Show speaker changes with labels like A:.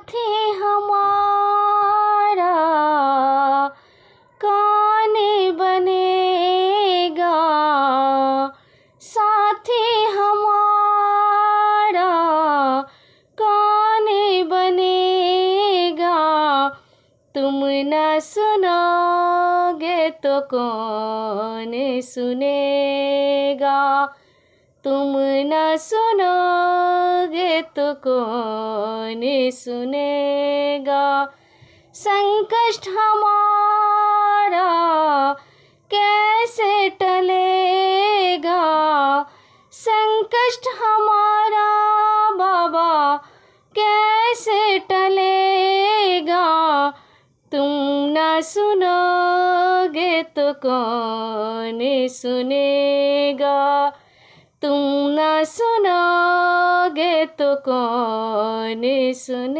A: साथी हमारा कौन बनेगा, साथी हमारा कौन बनेगा। तुम न सुनोगे तो कौन सुनेगा, तुम न सुनोगे तो कौन सुनेगा। संकट हमारा कैसे टलेगा, संकट हमारा बाबा कैसे टलेगा। तुम न सुनोगे तो कौन सुनेगा, तुम न सुनोगे तो कौन सुने।